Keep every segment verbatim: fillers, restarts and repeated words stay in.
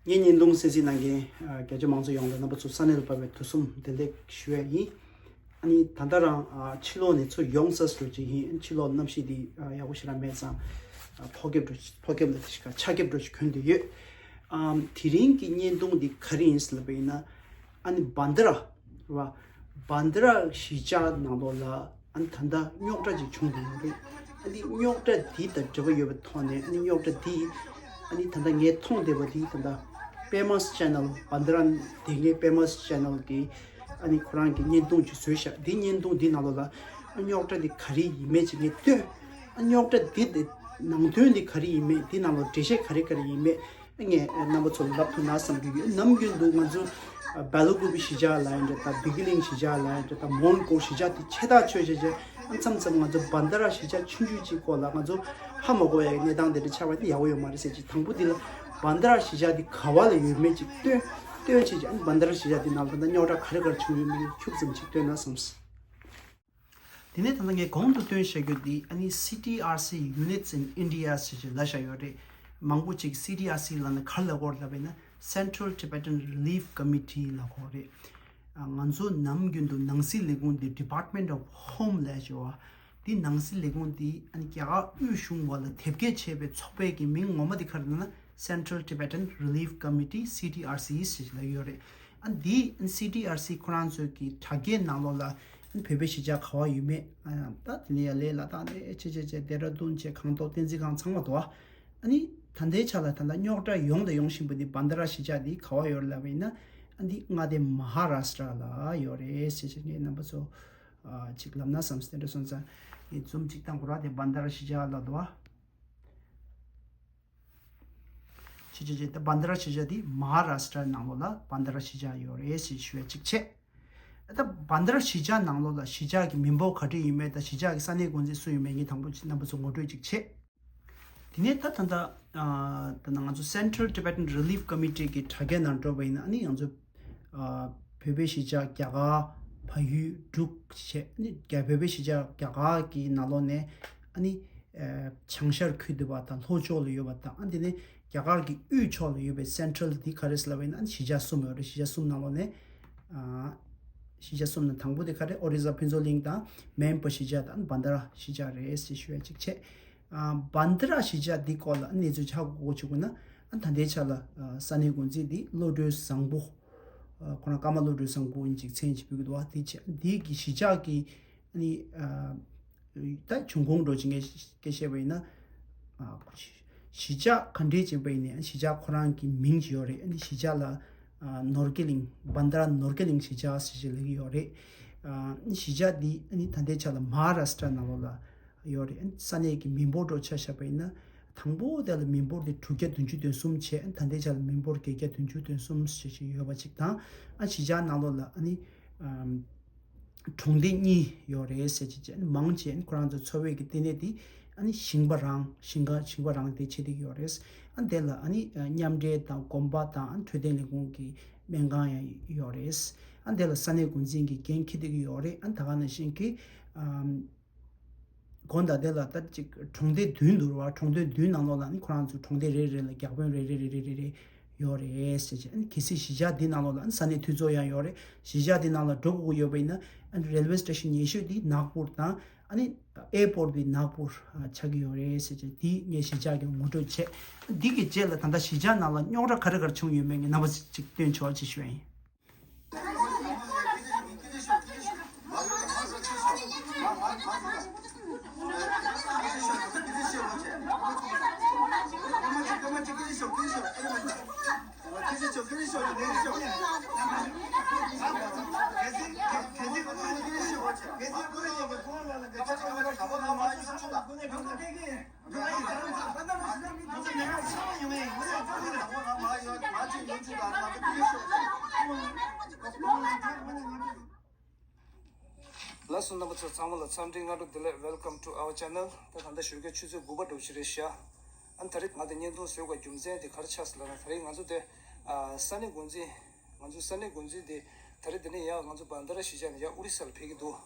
ངའི་བརྙན་ཐུང་གསན་གཟིགས་གནང་མཁན་ཨ་རྒྱ་ཆེ་མང་ཚོགས་ཡོངས་ལ་རྣམ་པ་ཚོ་ས་གནས་ལ་བབས་པའི་དུས་གསུམ་བདེ་ལེགས་ཞུ་ཡ་ཡིན། ཨ་ནི་ད་ལྟ་རང་ཨ་ཕྱི་ལོགས་ནས་ཚུར་ཡོང་ས་འགྲོ་ཅིག་ཡིན། ཕྱི་ལོགས་གནམ་གཤིས་འདི་ཨ་ཡག་པོ་ཞེ་དྲག་མེད་ཙང་ཨ་ཕོ་རྒྱབ་འགྲོ་ཕོ་རྒྱབ་ལ་དེ་ཤི་ཁ་ཆ་རྒྱབ་འགྲོ་ཅིག་གོན་བསྡད་ཡོད། ཨམ་དེ་རིང་གི་བརྙན་ཐུང་འདི་ག་རེ་ཡིན་ཟེར་ལབ་པ་ཡིན་ན། ཨ་ནི་བན་དེ་ར་ར་བན་དེ་ར་གཞིས་ཆགས་ནང་ལོགས་ལ་ཨ་ནི་ད་ལྟ་རྙོག་དྲ་ཅིག་བྱུང་བསྡད་ཡོད་རེད། ཨ་ནི་རྙོག་དྲ་འདི་དང་འབྲེལ་བ་ཡོད་པའི་ཐོག་ནས། ཨ་ནི་རྙོག་དྲ་འདི་ཨ་ནི་ད་ལྟ་ངས་མཐོང་བསྡད་པ་འདི་ད་ལྟ་པེ་མ་སི་ཆེ་ནལ་བན་དེ་ར་དེ་ངའི་པེ་མ་སི་ཆེ་ནལ་གི་ཨ་ནི་ཁོ་རང་གི་བརྙན་ཐུང་ཅིག་བཟོས་ཤག་འདི་བརྙན་ཐུང་འདི་ནང་ལོགས་ལ་ཨ་རྙོག་དྲ་འདི་ག་རེ་ཡིན་མིན་ཅིག་ངས་སྟོན། ཨ་རྙོག་དྲ་འདི་དེ་ནང་དོན་འདི་ག་རེ་ཡིན་མིན། འདི་ནང་ལོགས་འགྲེལ་བཤད་ག་རེ་ག་རེ་ཡིན་མིན། ངས་རྣམ་པ་ཚོ་ལ་ལབ་ཐུབ་ན་བསམ་གྱི་ཡོད། ནམ་རྒྱུན་དུ་ང་ཚོ་སྦེ་ལ་ཀུ་པི་གཞིས་ཆགས་ལ་ཡང་འདྲ་དང་བི་ཀི་ལིང་གཞིས་ཆགས་ལ་ཡང་འདྲ་དང་མོན་གྷོ་གཞིས་ཆགས་དེ་ཆེ་ཐག་ཆོད་བྱས་བྱས། མཚམས་མཚམས་ང་ཚོ་བན་དེ་ར་གཞིས་ཆགས་ཆུང་ཆུང་གཅིག་སྐོར་ལ་ང་ཚོ་ཧ་མ་གོ་ཡ་གི་གནས་སྟངས་དེ་འདྲ་ཆགས་པ་དེ་ཡག་པོ་ཡོད་མ་རེད་ཟེར་གྱི། དང་པོ་དེ་ལ་བན་དེ་ར་གཞིས་ཆགས་དེ་ག་བ་ལ་ཡོད་མེད་ཅིག་སྟོན། སྟོན་བྱས་བྱས་ཨ་ནི་བན་དེ་ར་གཞིས་ཆགས་དེ་ནང་ལ་ད་རྙོག་དྲ་ག་རེ་ག་རེ་བྱུང་ཡོད་མེད་ཁྱུག་ཙམ་ཅིག་སྟོན་ན་བསམས། དེ་ནས་ད་ལྟ་ངས་གོང་དུ་སྟོན་བཞག་རྒྱུ་འདི་ཨ་ནི་སི་ཊི་ཨར་སི་units in India ཞེས་ལབ་བཞག་ཡོད་རེད། མང་པོ་ཅིག་སི་ཊི་ཨར་སི་ལབ་ན་ག་རེ་ལབ་ཀྱི་ཡོད་རེད་ལབ་པ་ཡིན་ན། Central Tibetan Relief Committee ལབ་ཀྱི་ཡོད་རེད། ཨ་ང་ཚོ་ནམ་རྒྱུན་དུ་ནང་སྲིད་ལས་ཁུངས་འདི་Department of Home ལབ་བྱས་པ། འདི་ནང་སྲིད་ལས་ཁུངས་འདི་ཨ་ནི་རྒྱ་གར་དབུས་གཞུང་བ་ལ་དེབ་སྐྱེལ་བྱས་པའི་ཚོགས་པའི་གི་མིང་ངོ་མ་འདི་ག་རེ་ལབ་ན། Central Tibetan Relief Committee, C T R C ཞེས་ལབ་ཡོད་རེད། ཨ་འདི་སི་ཊི་ཨར་སི་ཁོ་རང་ཚོའི་གི་དྲ་རྒྱའི་ནང་ལོགས་ལ་བོད་པའི་གཞིས་ཆགས་ག་བ་ཡོད་མེད། ཨ་ད་དེ་ནས་ཡར་ལས་ལ་དྭགས་ནས་ཆེ་ཆེ་ཆེ་ལྡེ་ར་ལྡུན་ཆེ་སྒང་ཏོག་བསྟན་འཛིན་སྒང་ཚང་མ་འདུག་ཨ་ནི་ད་ལྟའི་ཆ་ལ་ད་ལྟ་རྙོག་དྲ་ཡོང་དང་ཡོང་བཞིན་པ་འདི་བན་དེ་ར་གཞིས་ཆགས་འདི་ག་བ་ཡོད་རེད་ལབ་པ་ཡིན་ན། ཨ་འདི་མངའ་སྡེ་མ་ཧཱ་རཱ་ཤི་ཏྲ་ལ་ཡོད་རེད་ཟེར་བྱས་ངས་རྣམ་པ་ཚོ་ཨ་ཅིག་ལབ་ན་བསམས། དེ་འདྲ་སོང་ཙང་ངས་ཛུམ་ཅིག་བཏང་དགོས་ར། དེ་བན་དེ་ར་གཞིས་ཆགས་ལ་འདུག་ཨ། ཆེ་ཆེ་ཆེ་ད་བན་དེ་ར་གཞིས་ཆགས་འདི་མ་ཧཱ་རཱ་ཤི་ཏྲ་ནང་ལོགས་ལ་བན་དེ་ར་གཞིས་ཆགས་ཡོད་རེད་ཞེས་ཞུ་བ་གཅིག་བྱས། ད་བན་དེ་ར་གཞིས་ཆགས་ནང་ལོགས་ལ་གཞིས་ཆགས་ཀྱི་མི་འབོར་ག་འདྲ་ཡོད་མེད་དང་གཞིས་ཆགས་ཀྱི་ས་གནས་འགོ་འཛིན་སུ་ཡོད་མེད་ངས་དང་པོ་རྣམ་པ་ཚོ་ངོ་སྤྲོད་ཅིག་བྱས། དེ་ནས་ད་ད་ལྟ་ཨ་ད་ང་ཚོ་Central Tibetan Relief Committee གི་དྲ་རྒྱ་ནང་འགྲོ་བ་ཡིན་ན། ཨ་ནི་ང་ཚོ་ཨ་བོད་པའི་གཞིས་ཆགས་རྒྱ་གར། བལ་ཡུལ། འབྲུག་བྱས། ཨ་ནི་རྒྱ་བོད་པའི་གཞིས་ཆགས་རྒྱ་གར་གྱི་ནང་ལོགས་ནས་ཨ་ནི་ཨ་བྱང་ཤར་ཁུལ་དུ་བ་དང་ལྷོ་ཕྱོགས་ལ་ཡོད་པ་དང་། ཨ་དེ་ནས་རྒྱ་གར་གྱི་དབུས་ཕྱོགས་ལ་ཡོད་པའི་Central འདི་ག་རེ་ཟེར་ལབ་པ་ཡིན་ན། ཨ་ནི་གཞིས་ཆགས་གསུམ་ཡོད་རེད། གཞིས་ཆགས་གསུམ་ནང་ལོགས་ནས་ཨ་གཞིས་ཆགས་གསུམ་ནང་དང་པོ་དེ་ག་རེ། ཨོ་རི་ས་ཕུན་ཚོགས་གླིང་དང་མེན་པ་གཞིས་ཆགས་དང་བན་དེ་ར་གཞིས་ཆགས་རེད་ཟེར་ཞུ་ཡ་གཅིག་བྱས། ཨ་བན་དེ་ར་གཞིས་ཆགས་འདི་སྐོར་ལ་གནས་ཚུལ་ཆ་བགོས་བྱུང་ན། ཨ་ད་ལྟའི་ཆ་ལ་ཨ་ས་གནས་འགོ་འཛིན་འདི་བློ་གྲོས་བཟང་པོ། ཨ་ཁོ་རང་ཀརྨ་བློ་གྲོས་བཟང་པོ་ཡིན་ཅིག་མཚན་ཅིག་ཕུལ་གྱི་འདུག་བ། དེ་བྱས་འདི་གི་གཞིས་ཆགས་ཀྱི་ཨ་ནི་ཨ་ད་བྱུང་ཁུངས་འདྲ་ཅིག་ངས་སྐད་བཤད་པ་ཡིན་ན། ཨ་གཞིས་ཆགས་ག་འདྲས་ཅིག་པ་ཡིན་ནའི་གཞིས་ཆགས་ཁོ་རང་གི་མིང་ཅིག་ཡོད་རེད། ཨ་ནི་གཞིས་ཆགས་ལ་ཨ་ནོར་གྱི་གླིང་། བན་དེ་ར་ནོར་གྱི་གླིང་གཞིས་ཆགས་ཟེར་ཞིག་ལབ་ཀྱི་ཡོད་རེད། ཨ་གཞིས་ཆགས་འདི་ཨ་ནི་ད་ལྟའི་ཆ་ལ་མ་ཧཱ་རཱ་ཤི་ཏྲ་ནང་ལོགས་ལ་ཡོད་རེད། ས་གནས་ཀྱི་མི་འབོར་འདྲ་ཆ་བཞག་པ་ཡིན་ན། དང་པོ་དེ་ལ་མི་འབོར་དེ་དྲུག་བརྒྱ་བདུན་ཅུ་དོན་གསུམ་བྱས། ད་ལྟའི་ཆ་ལ་མི་འབོར་བརྒྱད་བརྒྱ་བདུན་ཅུ་དོན་གསུམ་ཞེས་ཞིག་ཡོད་པ་ཅིག་དང་། ཨ་གཞིས་ཆགས་ནང་ལོགས་ལ་ཨ་ནི་ཨམ་གྲོང་སྡེ་གཉིས་ཡོད་རེད་ཟེར་བྱས་བྱས། ཨ་ནི་མང་ཆེ་ཨ་ནི་ཁོ་རང་ཚོ་འཚོ་བའི་གི་ལྟེ་གནས་དེ་ཨ་ནི་ཞིང་པ་རང་། ཞིང་ཁ་ཞིང་པ་རང་དེ་བྱེད་བསྡད་ཀྱི་ཡོད་རེད། ཨ་ནི་དེ་ལ་ཨ་ནི་ཨ་མཉམ་འབྲེལ་དང་གོམ་པ་དང་ཨ་ནི་འཕྲོད་བསྟེན་ལས་ཁུངས་ཀྱི་སྨན་ཁང་ཡང་ཡོད་རེད། ཨ་ནི་དེ་ལ་ས་གནས་འགོ་འཛིན་གྱི་འགན་འཁྱེར་བསྡད་ཀྱི་ཡོད་རེད། ཨ་ནི་ད་ག་ནང་བཞིན་གྱི་ཨམ་དགོང་དག་དེ་ལ་ད་ཅིག་གྲོང་སྡེ་བདུན་འདུག་བ། གྲོང་སྡེ་བདུན་ནང་ལོགས་ལ་ནི་ཁོ་རང་ཚོ་གྲོང་སྡེ་རེ་རེ་ལ་བརྒྱ་དཔོན་རེ་རེ་རེ་རེ་རེ་རེ་ཡོད་རེད་ཟེར་བྱས། ཨ་ནི་གལ་སྲིད་གཞིས་ཆགས་འདི་ནང་ལོགས་ལ་ཨ་ནི་ས་གནས་འཐུས་ཚོགས་ཡང་ཡོད་རེད། གཞིས་ཆགས་འདི་ནང་ལ་འགྲོ་དགོས་ཀྱི་ཡོད་པ་ཡིན་ན། ཨ་ནི་རེལ་ཝེ་སི་ཊེ་ཤན་ཉེ་ཤོས་འདི་ནག་པུར་དང་། ཨ་ནི་ཨེར་པོར་ཊི་འདི་ནག་པུར་ཨ་ཆགས་ཀྱི་ཡོད་རེད་ཟེར་བྱས། འདི་ངས་གཞིས་ཆགས་ཀྱི་ངོ་སྤྲོད་བྱས། འདི་གི་རྗེས་ལ་ད་ལྟ་གཞིས་ཆགས་ནང་ལ་རྙོག་དྲ་ག་རེ་ག་རེ་བྱུང་ཡོད་མེད་ངས་རྣམ་པ་ཚོ་ཅིག་སྟོན་ཆོག་ཅེས་ཞུ་ཡ་ཡིན། ལགས་སོ། རྣམ་པ་ཚོ་ཚང་མ་ལ་འཚམས་འདྲི་སྔ་དྲོ་བདེ་ལེགས། Welcome to our channel། ད་ད་ལྟ་ཞོགས་ཀ་ཆུ་ཚོད་དགུ་པ་འདྲ་པོ་ཞིག་རེད་ཤག་ཨ་ནི་ད་རེས་ང་དང་བརྙན་ཐུང་བཟོ་དགོས་རྒྱུ་མཚན་དེ་ག་རེ་ཆགས་སོང་ལབ་ན། ད་རེས་ང་ཚོ་དེ་ཨ་ས་གནས་འགོ་འཛིན། ང་ཚོ་ས་གནས་འགོ་འཛིན་དེ་ད་རེས་དེ་ནས་ཡར་ང་ཚོ་བན་དེ་ར་གཞིས་ཆགས་ནས་ཡར་ཨོ་རི་ས་ལ་ཕེབས་ཀྱི་འདུག་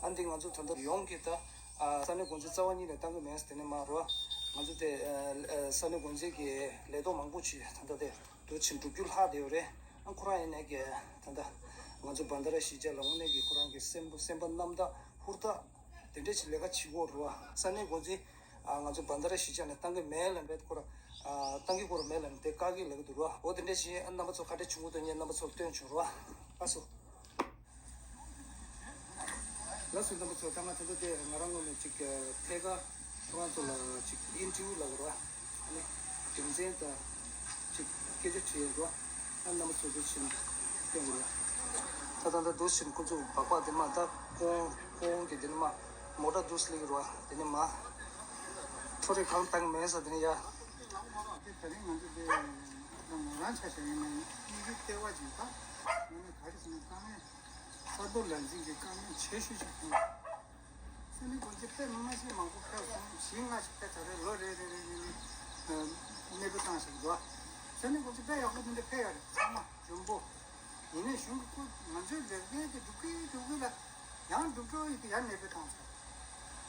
ཨ་ནི་དེ་ང་ཚོ་ད་ལྟ་ཡོངས་ཀྱི་ད་ཨ་ས་གནས་འགོ་འཛིན་རྩ་བ་ཉིད་ནས་བཏང་གི་མེད། དེ་ནས་མར་རོ་ང་ཚོ་དེ་ཨ་ཨ་ས་གནས་འགོ་འཛིན་གྱི་ལས་ཐོག་མང་པོ་ཅིག་ད་ལྟ་དེ་ དུ་ཕྱིན་འགྲུབ་རྒྱུ་ལྷག་བསྡད་ཡོད་རེད། ཨ་ཁོ་རང་ཡིན་ནའི་གི་ད་ལྟ་ང་ཚོ་བྷན་དྷ་ར་གཞིས་ཆགས་ལ་དངོས་གནས་ཀྱི་ཁོ་རང་གི་སེམས་པ་སེམས་པ་རྣམ་དག་ཧུར་ཐག་དེ་འདྲས་ཞིག་ལས་ཀ་བྱེད་ཀྱི་ཡོད་རེད་བ། ས་གནས་འགོ་འཛིན་ཨ་ང་ཚོ་བྷན་དྷ་ར་གཞིས་ཆགས་ནས་བཏང་གི་མེད་ལབ་པས། ཁོ་རང་ཨ་བཏང་གི་ཁོ་རང་མེད་ལབ་ནས་དེ་བཀག་གི་ལབ་ཀྱི་འདུག་རེད་བ། འོ་དེ་འདྲས་ཞིག་ཨ་རྣམ་པ་ཚོ་ག་འདྲས་བྱུང་གི་འདུག་ངས་རྣམ་པ་ཚོར་སྟོན་བྱུང་རེད་བ། ཨ་སོ། ལགས་སོ། རྣམ་པ་ཚོ། ད་ང་ད་ལྟ་དེ་ང་རང་ངོས་ནས་ཅིག་ཨ་ཐད་ཀར་ཁོ་རང་ཚོ་ལ་ཅིག་ཨིན་ཊར་བིའུ་ལབ་དགོས་རེད་བ། ཨ་ནི་རྒྱུ་མཚན་དང་ཅིག་སྐད་ཆ་དྲིས་ཡོད་རེད་བ། ཨ་རྣམ་པ་ཚོ་འདུག་ཕྱིན་སྟོན་དགོས་རེད་བ། ད་ད་ད་འདུག་ཕྱིན་ཁོ་ཚོ་སྦག་སྦག་དེ་མ་ད་ཁོང་ཁོང་གི་དེ་ནི་མ་མོ་ཊ་འདུག་སླེབས་ཀྱི་རེད་བ། དེ་ནི་མ་འཕྲོ་རེ་གང་བཏང་མེད་ས་དེ་ནི་ཡ། དེ་ད་རིང་ང་ཚོ་དེ་ང་རང་ཆ་བཞག་ཡིན་ན་ཡིན་གྱི་ལྟེ་བ་ཅིག་ད་ང་ནི་ག་རེ་ཟེར་ན་དཀའ་ངལ། ས་རྡོ་ལ་འཛིན་གྱི་དཀའ་ངལ་ཆེ་ཤོས་ཤིག་བྱུང་། ས་གནས་འགོ་འཛིན་དཔེ་མི་སྣ་ཞིག་མང་པོ་ཕེབས་སོང་། བཞི་ལྔ་ཞིག་ཕེབས་ཚར་རེད། ལོ་རེ་རེ་རེ་རེ་རེ་གནས་སྤོས་བཏང་ཞིག་འགྲོ། ས་གནས་འགོ་འཛིན་དཔེ་ཡག་པོ་འདི་འདྲ་ཕེབས་ཡོད་རེད། ཚང་མ་འཇོན་པོ། ཡིན་ནའི་གཞུང་གི་ཁུར་ང་ཚོའི་ལས་འགན་དེ་སྒྲུབ་ཀྱི་སྒྲུབ་ཀྱི་ལ་ཡང་སྒྲུབ་འགྲོ་ཡི་དེ་ཡང་གནས་སྤོས་བཏང་ཚར།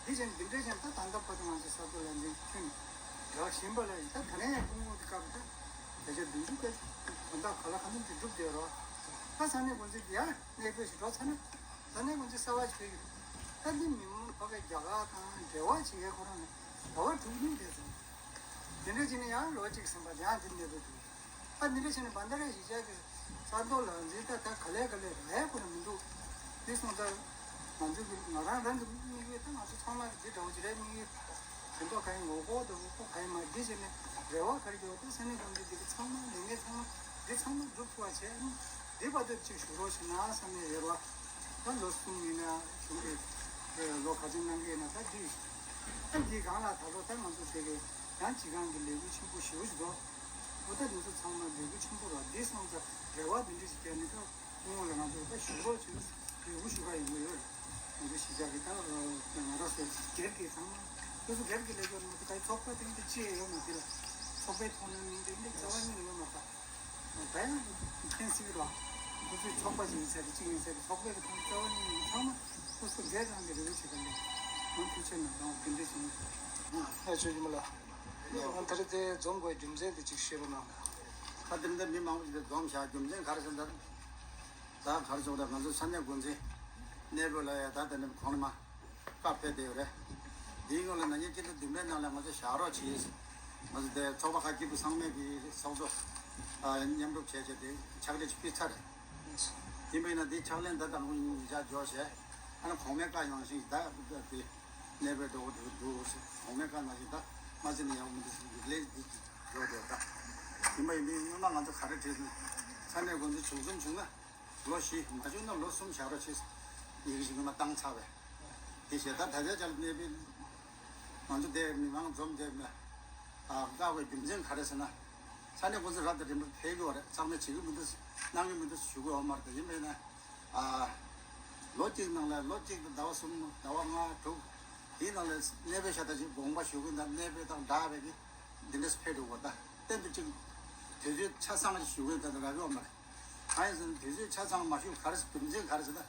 འདི་བཞིན་འདི་འདྲ་བཞིན་ད་ད་ལྟ་བར་དུ་ང་ཚོ་ས་རྡོ་ལ་འཛིན་ཁྱོན་རག་བཞིན་པ་ལ་ཡིན། ད་ད་ལན་ཡང་སྐུ་ངོ་དེ་སྐབས་ད་བརྒྱ་ཆ་བདུན་ཅུ་དེ་དོན་དག་ག་ལ་ག་འདྲ་དེ་སྒྲུབ་བསྡད་རོགས། ད་ས་གནས་འགོ་འཛིན་དེ་ཡང་གནས་སྤོས་ཤིག་འགྲོ་ཚར་ན། ད་ནི་ང་ཚོ་གསར་བ་ཞིག་ཕེབས་ཡོད། ད་འདི་མི་མང་ཕ་གི་རྒྱ་གར་དང་འབྲེལ་བ་བྱེད་མཁན་ཁོ་རང་ནི་ཟླ་བ་དྲུག་གཉིས་དེ་ཚོ། དེ་འདྲ་བྱས་ནས་ཡང་ལོ་གཅིག་ཟིན་པ་ཡང་འདི་གནས་སྤོས་འདུག་ཨ་འདི་འདྲ་བྱས་ནས་བྷན་དྷ་ར་གཞིས་ཆགས་ཀྱི་ས་རྡོ་ལ་འཛིན་ད་ད་ག་ལེ་ག་ལེ་རག་ཡ་ཁོ་རང་མི་འདུག་འདི་སོང་ཙང་ང་ཚོ་གི་ང་རང་རང་གི་དམིགས་ཡུལ་ད་ང་ཚོ་ཚང་མ་གི་འདི་འདྲ་བོ་ཅིག་རེད། དམིགས་ཡུལ་དེ་འདྲ་ག་ཡིན་ངོ་ལྐོག་དང་ངོ་ལྐོག་ག་ཡིན་མ་འདི་བྱས་ནས་རེ་བ་ག་རེ་ཡོད་ད་ས་གནས་དཔོན་པོ་འདི་གི་ཚང་མ་ལས་ངན་ཚང་མ་འདི་ཚང་མ་སྒྲུབ་ཐུབ་པ་བྱས། འདི་བར་དུ་གཅིག་ཞུ་རོགས་བྱེད་ན་བསམ་ནས་ཡོད་རོགས། ད་ལོ་གསུམ་ཡིན་ན་གཞུང་གི་ལོ་ག་ཚོད་གནང་གི་ཡིན་ན་ད་འདི་ད་འདི་སྒང་ལ་ད་ལོ་ད་ང་ཚོ་དེ་གའི་ཡང་སྤྱི་ཁང་གི་ལས་འགུལ་ཆེན་པོ་ཞེ་པོ་ཞིག་འདུག་འོ་ད་འདི་ཚོ་ཚང་མ་ལས་འགུལ་ཆེན་པོ་ར་འདི་སོང་ཙང་རེ་བ་འདི་འདྲ་ཞིག་བསྐྱལ་ནས་ད་སྐུ་ངོ་ལ་ང་ཚོ་ད་ཞུ་རོགས་བྱེད་ན་ཡག་པོ་ཞུ་ག་ཡོང་གི་ཡོད་རེད། ང་ཚོ་གཞིས་ཆགས་ཀྱི་ད་ང་རང་ཚོ་སྒེར་གྱི་ཚང་མ་སོ་སོ་སྒེར་གྱི་ལས་འགུལ་མ་གཏོགས་ད་ཚོགས་པ་དེ་འདྲ་ཅི་ཡང་ཡོད་མ་རེད་ལ། ཚོགས་པའི་ཐོག་ནས་མིན་དེ་འདྲ་རྩ་བ་ཉིད་ནས་ཡོད་མ་རེད། ད་ཡང་ཕན་སྲིད་རོགས། ཁོ་ཚོའི་ཚོགས་པ་ཞིག་ཡིན་ཟེར་གཅིག་ཡིན་ཟེར་ཚོགས་པའི་ཐོག་ནས་རྩ་བ་ཉིད་ནས་ཚང་མ་སོ་སོ་སྒེར་རང་གི་རེ་བ་བྱེད་པ་ལས་ང་ཐུགས་ཆེ་གནང་དང་འདི་འདྲ་བྱུང་། ཨ་ཆོས་ཀྱི་མ་ལ། ང་ད་རེས་དེ་འཛོམས་དགོས་རྒྱུ་མཚན་དེ་གཅིག་བཤད་རོགས་གནང་། ད་དེ་འདྲ་མི་མང་པོ་ཞིག་དེ་འཛོམས་བཞག་རྒྱུ་མཚན་ག་རེ་ཟེར་ན། ད་ག་རེ་ཟེར་ན་ང་ཚོ་ས་གནས་འགོ་འཛིན་གནས་སྤོས་ལ་ཡ་ད་དེ་འདྲ་གོང་ནས་མ། བཀའ་ཕེབས་བསྡད་ཡོད་རེད། འདིའི་སྔོན་ལ་ན་ནིང་སྤྱི་ཟླ་བདུན་པའི་ནང་ལ་ང་ཚོ་བཞག་རོགས་བྱས། ང་ཚོ་དེ་ཚོགས་པ་ཁག་སྐྱིད་སྡུག་ཚང་མས་ཀྱི་ཚོགས་གཙོ་མཉམ་རུབ་བྱས་བྱས་དེ་ཕྱག་ལས་ཅིག་ཕུལ་ཚར་རེད། ཡིན་པས་ན་འདི་ཕྱག་ལེན་ད་དང་པོ་ཉིད་བཞག་འཇོག་བྱས། ཨ་ནི་གོང་མའི་བཀའ་ནང་བཞིན་ད་དེ་གནས་སྤོས་འགྲོ་དགོས་འདུག་གོང་མའི་བཀའ་ནང་བཞིན་ད་མ་བྱས་ན་ཡག་མི་འདུག་ལས་འདི་འགྲོ་དེ་ད། ཡིན་པ་ཡིན་དུས་སྔོན་མ་ང་ཚོ་ག་རེ་བྲིས་ན་ས་གནས་འགོ་འཛིན་བྱུང་གསུམ་བྱུང་ན། ལོ་བཞི་མ་བྱུང་ན་ལོ་གསུམ་བཞག་རོགས་བྱེད། ཡི་གེ་ཞིག་ངོ་མ་བཏང་ཚར་བས། དེ་བྱས་ད་ད་ལྟའི་ཆར་གནས་སྤོས་ང་ཚོ་དེ་མི་མང་འཛོམས་དེ་ཨ་བཀག་པའི་རྒྱུ་མཚན་ག་རེ་ཟེར་ན། ས་གནས་འགོ་འཛིན་རབ་དང་རིམ་པ་ཕེབས་ཀྱི་ཡོད་རེད། ཚང་མས་བྱེད་ཀྱི་མི་འདུག་གནང་གི་མི་འདུག་ཞུ་གི་ཡོད་མ་རེད། ད་ཡིན་པས་ན་ཨ་ལོ་གཅིག་ནང་ལ་ལོ་གཅིག་དང་ཟླ་བ་གསུམ་ཟླ་བ་ལྔ་དྲུག་དེའི་ནང་ལ་གནས་སྤོས་ཤ་སྟག་ཅིག་དགོངས་པ་ཞུ་གི་འདུག་གནས་སྤོས་དང་འདྲ་བའི་གི་འདི་འདྲས་ཕེབས་འགྲོ་དགོས། ད་གཏན་དུ་གཅིག་དུས་ཚོད་ཆ་ཚང་ཞིག་ཞུ་གི་འདུག་ད་རག་གི་ཡོད་མ་རེད། གང་ཡིན་ཟེར་ན་དུས་ཚོད་ཆ་ཚང་མ་ཞུ་ག་རེ་ཟེར་རྒྱུ་མཚན་ག་རེ་ཟེར་ན།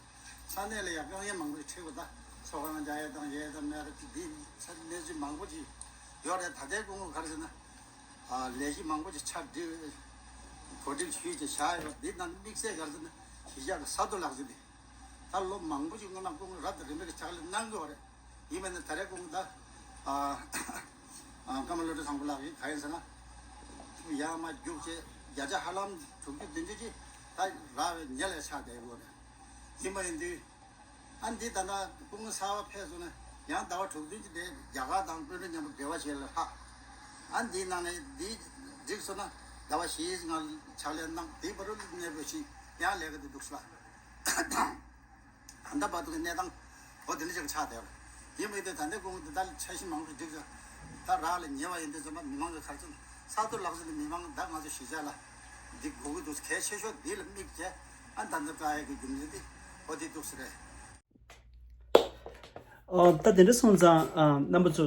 ས་གནས་ལ་ཡང་དཀའ་ངལ་མང་པོ་ཞིག་འཕྲད་དགོས། ད་ཚོགས་ཁང་རྒྱག་ཡས་དང་ཡས་དང་མེད་དང་འདི་ཚ་གནས་ཚུལ་མང་པོ་ཞིག་ཡོད་རེད། ད་ལྟའི་སྐུ་ངོ་ག་རེ་ཟེར་ན། ཨ་ལས་གཞི་མང་པོ་ཞིག་ཆ་སྒྲིག་གོ་སྒྲིག་ཞུས་ཀྱི་བཞག་ཡོད། འདི་ནང་དམིགས་བསལ་ག་རེ་ཟེར་ན་གཞིས་ཆགས་ཀྱི་ས་རྡོ་ལག་འཛིན་འདི་ད་ལོ་མང་པོ་ཞིག་སྔོན་མ་སྐུ་ངོ་རབ་དང་རིམ་པས་ཀྱི་ཕྱག་ལས་གནང་གི་ཡོད་རེད། ཡིན་པ་ནི་ད་རེས་ཁོང་ད་ཨ་ཨ་ཀརྨ་བློ་གྲོས་བཟང་པོ་ལགས་ཀྱིས་ག་ཡིན་ཟེར་ན། ཡར་མར་རྒྱུགས་བྱས་བརྒྱ་ཆ་ཧ་ལམ་དྲུག་ཅུ་བདུན་ཅུ་ཅིག་ད་རག་པའི་ཉེ་ལ་ཆགས་བསྡད་ཡོད་རེད། ཡིན་པ་ཡིན་དུས་ཨ་འདི་ད་ལྟ་སྐུ་ངོ་གསར་པ་ཕེབས་སོང་ན་ཡང་ཟླ་བ་དྲུག་བདུན་ཅིག་དེ་རྒྱ་གར་དང་དཔོན་རིགས་མཉམ་པོ་འབྲེལ་བ་བྱས་ལ་ལྷག་ཨ་འདིའི་ནང་ནས་འདི་འགྲིག་སོང་ན་ཟླ་བ་བཞིའི་ནང་ཕྱག་ལས་གནང་། དེའི་བར་དུ་གནས་སྤོས་ཤིག་ཡང་ལས་ཀ་དེ་འདུག་ཟེར་ལ། ད་ལྟ་བར་དུ་གི་གནས་སྟངས་འོ་དེ་འདྲ་ཅིག་ཆགས་བསྡད་ཡོད་རེད། ཡིན་མིན་དེ་ད་ལྟའི་སྐུ་ངོ་འདི་དག་འཆར་གཞི་མང་པོ་སྒྲིག་ཚར། ད་རག་ལས་ཉེ་བ་ཡིན་དུས་ཙམ་པ་མི་མང་གི་ག་རེ་ཟེར་ན་ས་རྡོ་ལག་འཛིན་དེ་མི་མང་ད་ང་ཚོ་གཞིས་ཆགས་ལ་འདི་དགོས་ཀྱི་འདུག་གལ་ཆེ་ཤོས་འདི་ལ་དམིགས་བྱས་ཨ་ད་ལྟ་བཀག་ཡས་ཀྱི་རྒྱུ་མཚན་དེ་འོ་དེ་འདུག་ཟེར་རེད། ཨ་ད་དེ་འདྲ་སོང་ཙང་ཨ་རྣམ་པ་ཚོ་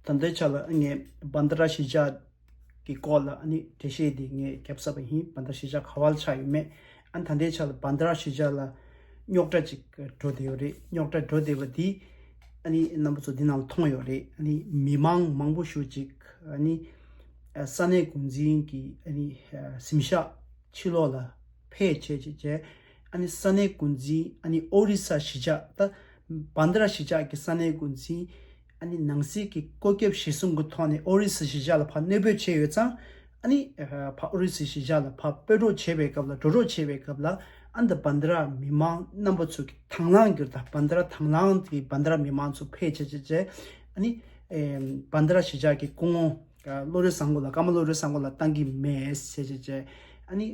ད་ལྟའི་ཆ་ལ་ངས་བྷན་དྷ་ར་གཞིས་ཆགས་ཀྱི་སྐོར་ལ་ཨ་ནི་འགྲེལ་བཤད་འདི་ངས་བརྒྱབ་ཚར་བ་ཡིན། བྷན་དྷ་ར་གཞིས་ཆགས་ག་པར་ཆགས་ཡོད་མེད། ཨ་ད་ལྟའི་ཆ་ལ་བྷན་དྷ་ར་གཞིས་ཆགས་ལ་རྙོག་དྲ་ཅིག་འགྲོ་བསྡད་ཡོད་རེད། རྙོག་དྲ་འགྲོ་བསྡད་པ་འདི་ཨ་ནི་རྣམ་པ་ཚོ་འདི་ནང་ལ་མཐོང་ཡོད་རེད། ཨ་ནི་མི་མང་མང་པོ་ཞིག་ཅིག་ཨ་ནི་ ས་གནས་འགོ་འཛིན་གྱི་ཨ་ནི་གཟིམ་ཤག་ཕྱི་ལོགས་ལ་ཕེབས་བྱས་བྱས་བྱས། ཨ་ནི་ས་གནས་འགོ་འཛིན་ཨ་ནི་ཨོ་རི་ས་གཞིས་ཆགས་ད་བན་དྷ་ར་གཞིས་ཆགས་ཀྱི་ས་གནས་འགོ་འཛིན་ཨ་ནི་ནང་སྲིད་ཀྱི་བཀོད་ཁྱབ་གཞིར་བཟུང་གི་ཐོག་ནས་ཨོ་རི་ས་གཞིས་ཆགས་ལ་ཕར་གནས་སྤོས་བྱས་ཡོད་ཙང་། ཨ་ནི་ཕར་ཨོ་རི་ས་གཞིས་ཆགས་ལ་ཕར་སྤོས་གྲོགས་བྱེད་པའི་སྐབས་ལ་འགྲོ་གྲོགས་བྱེད་པའི་སྐབས་ལ། ཨ་ནི་ད་བན་དྷ་ར་མི་མང་རྣམ་པ་ཚོ་གི་དང་བླངས་གྱུར་ད་བན་དྷ་ར་དང་བླངས་ཀྱི་བན་དྷ་ར་མི་མང་ཚོ་ཕེབས་བྱས་བྱས་བྱས། ཨ་ནི་བན་དྷ་ར་གཞིས་ཆགས་ཀྱི་སྐུ་ངོ་བློ་གྲོས་བཟང་པོ་ལ་ཀརྨ་བློ་གྲོས་བཟང་པོ་ལ་བཏང་གི་མེད་ཟེར་བྱས་བྱས། ཨ་ནི་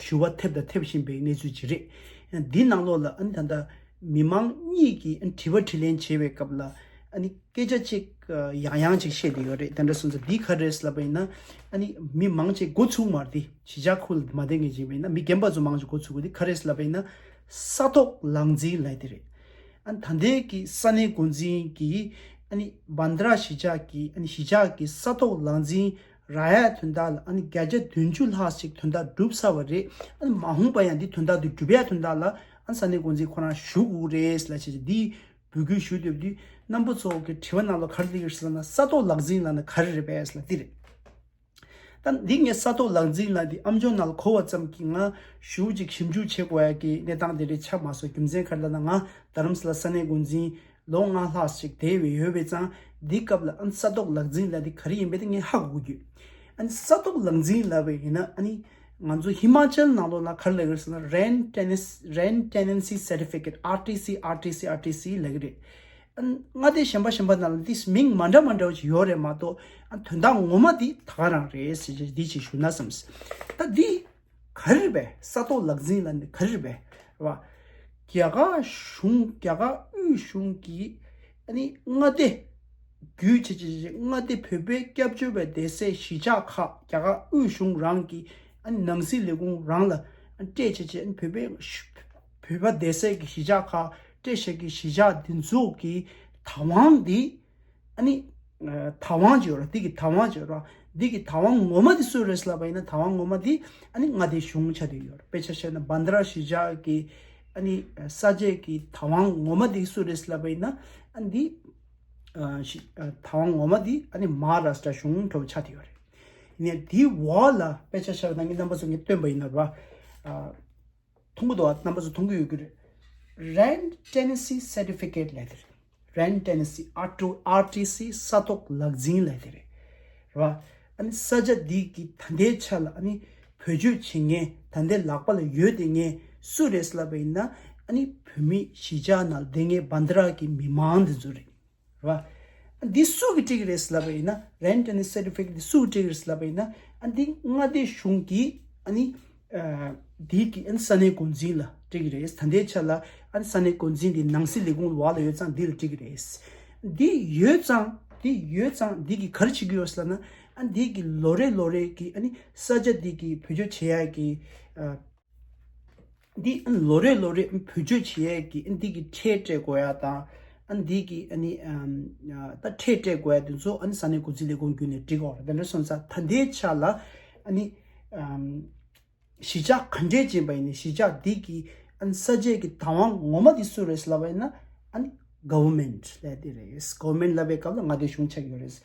ཞུ་བ་ཐེབས་དང་ཐེབས་བཞིན་པའི་གནས་ཚུལ་ཅིག་རེད། འདི་ནང་ལོགས་ལ་ཨ་ནི་ད་ལྟ་མི་མང་གཉིས་ཀྱིས་ཨ་ནི་དྲི་བ་དྲིས་ལན་བྱེད་པའི་སྐབས་ལ་ཨ་ནི་སྐད་ཆ་གཅིག་ཡང་ཡང་གཅིག་བཤད་དེ་ཡོད་རེད། དེ་འདྲ་སོང་ཙང་འདི་ག་རེ་རེད་ལབ་པ་ཡིན་ན། ཨ་ནི་མི་མང་ཆེ་འགོ་ཚུགས་མ་རེད། གཞིས་ཆགས་ཁུལ་མ་བསྡད་མཁན་ཅིག་ཡིན་པ་ཡིན་ན་མི་རྒན་པ་ཚོ་མང་ཆེ་འགོ་ཚུགས་དགོས་དེ་ག་རེ་རེད་ལབ་པ་ཡིན་ན། ས་ཐོག་ལག་འཛིན་ལབ་དེ་རེད། ཨ་ནི་ད་ལྟའི་གི་ས་གནས་འགོ་འཛིན་གྱིས་ཨ་ནི་བན་དྷ་ར་གཞིས་ཆགས་ཀྱི་ཨ་ནི་གཞིས་ཆགས་ཀྱི་ས་ཐོག་ལག་འཛིན་རག་ཡ་དོན་དག་ལ་ཨ་ནི་བརྒྱ་ཆ་བདུན་ཅུ་ལྷག་ཞིག་དོན་དག་གྲུབ་ཚར་བ་རེད། ཨ་ནི་མ་འོངས་པ་ཡང་འདི་དོན་དག་འདི་གྲུབ་ཡ་དོན་དག་ལ་ཨ་ནི་ས་གནས་འགོ་འཛིན་ཁོ་རང་ཞུ་དགོས་རེད་ལབ་བྱས་འདི་འབོད་སྐུལ་ཞུ་འདོད་དུས་རྣམ་པ་ཚོ་གི་དྲི་བ་ནང་ལ་ག་རེ་སླེབས་ཡོད་ཟེར་ན། ས་ཐོག་ལག་འཛིན་ལབ་ན་ག་རེ་རེད་པས་ལབ་འདི་རེད། ད་འདི་ངས་ས་ཐོག་ལག་འཛིན་ལབ་འདི་ཨམ་ཅོག་ནང་ལ་གོ་བ་ཙམ་གྱིས་ང་ཞུ་ཅིག་ཞིབ་འཇུག་བྱེད་དགོས་ཡ་གི་གནས་སྟངས་དེ་འདྲ་ཆགས་མ་སོང་། རྒྱུ་མཚན་ག་རེ་ལབ་ན་ང་རྡ་རམ་ས་ལ་ས་གནས་འགོ་འཛིན་ལོ་ལྔ་ལྷག་ཅིག་བསྡད་ཡོད་པའི་ཙང་འདི་སྐབས་ལ་ཨ་ནི་ས་ཐོག་ལག་འཛིན་ལབ་འདི་ག་རེ་ཡིན་པས་དེ་ངས་ཧ་གོ་རྒྱུ། ཨ་ནི་ས་ཐོག་ལག་འཛིན་ལབ་པ་ཡིན་ན་ཨ་ནི་ང་ཚོ་ཧི་མ་ཅལ་ནང་ལོགས་ལ་ག་རེ་ལབ་ཀྱི་རེད་ཟེར་ན། Rent Tenancy Rent Tenancy Certificate, R T C, R T C, R T C ལབ་ཀྱི་རེད། ཨ་ནི་མངའ་སྡེ་གཞན་པ་གཞན་པ་ནང་ལ་འདི་མིང་མ་འདྲ་མ་འདྲ་བ་ཅིག་ཡོད་རེད་མ་གཏོགས། ཨ་ནི་དོན་དག་ངོ་མ་འདི་ད་ག་རང་རེད་ཟེར་བྱས་འདི་ཅིག་ཞུ་ན་བསམས། ད་འདི་ག་རེ་རེད་པས། ས་ཐོག་ལག་འཛིན་ལབ་འདི་ག་རེ་རེད་པས། རེད་བ། རྒྱ་གར་གཞུང་རྒྱ་གར་དབུས་གཞུང་གིས་ཨ་ནི་མངའ་སྡེ་བརྒྱུད་བྱས་བྱས་བྱས་མངའ་སྡེ་བོད་པའི་སྐྱབས་བཅོལ་བའི་སྡེ་སྲིད་གཞིས་ཆགས་ཁག་རྒྱ་གར་དབུས་གཞུང་རང་གི་ཨ་ནི་ནང་སྲིད་ལས་ཁུངས་རང་ལ་ཨ་ནི་སྤྲད་བྱས་བྱས་ཨ་ནི་བོད་པའི་བོད་པ་སྡེ་སྲིད་ཀྱི་གཞིས་ཆགས་ཁག་སྤྲད་བཞག་གི་གཞིས་ཆགས་འདི་ཚོ་གི་བདག་དབང་འདི་ཨ་ནི་ཨ་བདག་དབང་བྱས་ཡོད་རེད། འདི་གི་བདག་དབང་བྱས་ཡོད་རེད། འདི་གི་བདག་དབང་ངོ་མ་འདི་སུ་རེད་ལབ་པ་ཡིན་ན། བདག་དབང་ངོ་མ་འདི་ཨ་ནི་མངའ་སྡེ་གཞུང་ཆགས་བསྡད་ཡོད་རེད། དཔེ་ཆ་བཞག་ན་བན་དྷ་ར་གཞིས་ཆགས་ཀྱི་ཨ་ནི་ས་ཆའི་གི་བདག་དབང་ངོ་མ་འདི་སུ་རེད་ལབ་པ་ཡིན་ན། ཨ་ནི་འདི་ཨ་ཞི་ཨ་བདག་དབང་ངོ་མ་འདི་ཨ་ནི་མ་ཧཱ་རཱ་ཤྲ་གཞུང་འདྲ་བོ་ཆགས་བསྡད་ཡོད་རེད། ཡིན་ནའི་འདིའི་འོག་ལ་དཔེ་ཆ་བཞག་ན་ངས་རྣམ་པ་ཚོ་ངས་སྟོན་པ་ཡིན་ན་རེད་བ། ཨ་མཐོང་གི་འདུག་བ། རྣམ་པ་ཚོ་མཐོང་གི་ཡོད་ཀྱི་རེད། Rent Tenancy Certificate ལབ་དེ་རེད། Rent Tenancy, R T C, ས་ཐོག་ལག་འཛིན་ལབ་དེ་རེད། རེད་བ། ཨ་ནི་ས་ཆ་འདི་གི་ད་ལྟའི་ཆ་ལ་ཨ་ནི་བེད་སྤྱོད་བྱེད་མཁན། ད་ལྟའི་ལག་པ་ལ་ཡོད་དེ་མཁན་སུ་རེད་ལབ་པ་ཡིན་ན། ཨ་ནི་བོད་མི་གཞིས་ཆགས་ནང་བསྡད་མཁན་བན་དྷ་ར་གི་མི་མང་འདི་ཚོ་རེད། རེད་བ། འདི་སུ་གིས་སྤྲད་ཀྱི་རེད་ལབ་པ་ཡིན་ན། Rent Tenancy Certificate འདི་སུ་གིས་སྤྲད་ཀྱི་རེད་ལབ་པ་ཡིན་ན། ཨ་འདི་མངའ་སྡེ་གཞུང་གིས་ཨ་ནི་ཨ་འདི་གི་ཨ་ནི་ས་གནས་འགོ་འཛིན་ལ་སྤྲད་ཀྱི་རེད། ད་ལྟའི་ཆ་ལ་ཨ་ནི་ས་གནས་འགོ་འཛིན་འདི་ནང་སྲིད་ལས་ཁུངས་འོག་ལ་ཡོད་ཙང་འདི་ལ་སྤྲད་ཀྱི་རེད། འདི་ཡོད་ཙང་འདི་ཡོད་ཙང་འདི་གིས་ག་རེ་བྱེད་ཀྱི་ཡོད་ལབ་ན། ཨ་འདི་གི་ལོ་རེ་ལོ་རེ་གི་ཨ་ནི་ས་ཆ་འདི་གི་བེད་སྤྱོད་བྱེད་ཡ་གི་ཨ། འདི་ལོ་རེ་ལོ་རེ་བེད་སྤྱོད་བྱེད་ཡས་ཀྱི་འདི་གི་ཁྲལ་སྤྲད་དགོས་ཡ་དང་། ཨ་འདི་གི་ཨ་ནི་ཨམ་ད་ཁྲལ་སྤྲད་དགོས་ཡ་དེ་ཚོ་ཨ་ནི་ས་གནས་འགོ་འཛིན་ལས་ཁུངས་བརྒྱུད་ནས་སྤྲད་དགོས་རེད། དེ་འདྲ་སོང་ཙང་ད་ལྟའི་ཆ་ལ་ཨ་ནི་ཨམ་གཞིས་ཆགས་ག་འདྲས་ཅིག་ཡིན་པ་ཡིན་ནའི་གཞིས་ཆགས་འདི་གི་ཨ་ནི་ས་ཆའི་གི་བདག་དབང་ངོ་མ་འདི་སུ་རེད་ལབ་པ་ཡིན་ན། ཨ་ནི་Government ལབ་དེ་རེད། Government ལབ་པའི་སྐབས་ལ་མངའ་སྡེ་གཞུང་ཆགས་ཀྱི་ཡོད་རེད།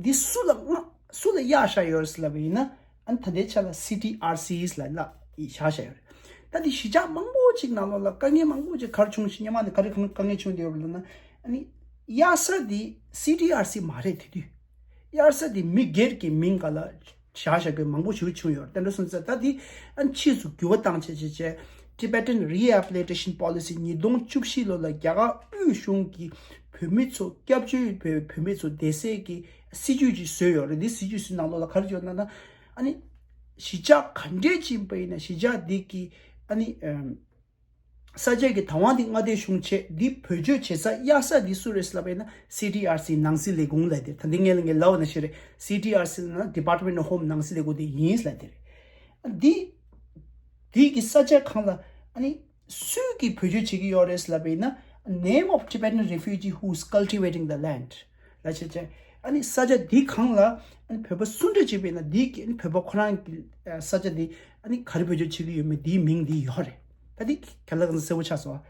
འདི་སུ་ལ་མངའ་སུ་ལ་གཡར་བཞག་ཡོད་རེད་ལབ་པ་ཡིན་ན། ཨ་ནི་ད་ལྟའི་ཆ་ལ་C T R Cs ལ་ལ་བཞག་བཞག་ཡོད་རེད། ད་འདི་གཞིས་ཆགས་མང་པོ་ཅིག་ནང་ལོགས་ལ་དཀའ་ངལ་མང་པོ་ཅིག་ག་རེ་བྱུང་ཞིག་སྔོན་མ་ནས་ག་རེ་དཀའ་ངལ་བྱུང་བསྡད་ཡོད་རེད་ལབ་ན། ཨ་ནི་གཡར་ས་འདི་C T R C མ་རེད། དེ་དུས་གཡར་ས་འདི་མི་སྒེར་གྱི་མིང་ག་ལ་བཞག་བཞག་པའི་མང་པོ་ཞིག་བྱུང་ཡོད་རེད། དེ་འདྲ་སོང་ཙང་ད་འདི་ཨ་ནི་ཕྱིས་སུ་འགྱུར་བ་བཏང་བྱས་བྱས་བྱས། Tibetan Rehabilitation Policy ཉིས་སྟོང་བཅུ་བཞི་ལོ་ལ་རྒྱ་གར་དབུས་གཞུང་གིས་བོད་མི་ཚོ་སྐྱབས་བཅོལ་བའི་བོད་མི་ཚོ་བསྡད་སའི་གི་སྲིད་ཇུས་ཅིག་བཟོས་ཡོད་རེད། འདི་སྲིད་ཇུས་སུ་ནང་ལོགས་ལ་ག་རེ་བརྗོད་ན་ན། ཨ་ནི་གཞིས་ཆགས་ག་འདྲས་ཅིག་ཡིན་པ་ཡིན་ན་གཞིས་ཆགས་འདི་གི་ཨ་ནི་ཨམ་ས་ཆའི་གི་བདག་དབང་འདི་མངའ་སྡེ་གཞུང་བྱས། འདི་བེད་སྤྱོད་བྱེད་ས་གཡར་ས་འདི་སུ་རེད་ལབ་པ་ཡིན་ན། C T R C ནང་སྲིད་ལས་ཁུངས་ལབ་དེ། ད་འདི་ངས་ལ་ངས་ལབ་པ་ནང་བཞིན་རེད། C T R C ལབ་ན་Department of Home ནང་སྲིད་ལས་ཁུངས་དེ་ཡིན་ལབ་དེ་རེད། འདི་འདི་གི་ས་ཆ་གང་ལ་ཨ་ནི་སུས་ཀྱིས་བེད་སྤྱོད་བྱེད་ཀྱི་ཡོད་རེད་ལབ་པ་ཡིན་ན། Name of Tibetan refugee who's cultivating the land ལབ་བྱས་བྱས། ཨ་ནི་ས་ཆ་འདི་གང་ལ་ཨ་ནི་བོད་པ་སུ་འདྲ་བྱས་པ་ཡིན་ན་འདི་གི་ཨ་ནི་བོད་པ་ཁོ་རང་གི་ཨ་ས་ཆ་འདི་ཨ་ནི་ག་རེ་བེད་སྤྱོད་བྱེད་ཀྱི་ཡོད་མེད་འདིའི་མིང་འདི་ཡོད་རེད། ད་འདི་ག་ལ་གང་གསལ་པོ་ཆགས་སོང་བ།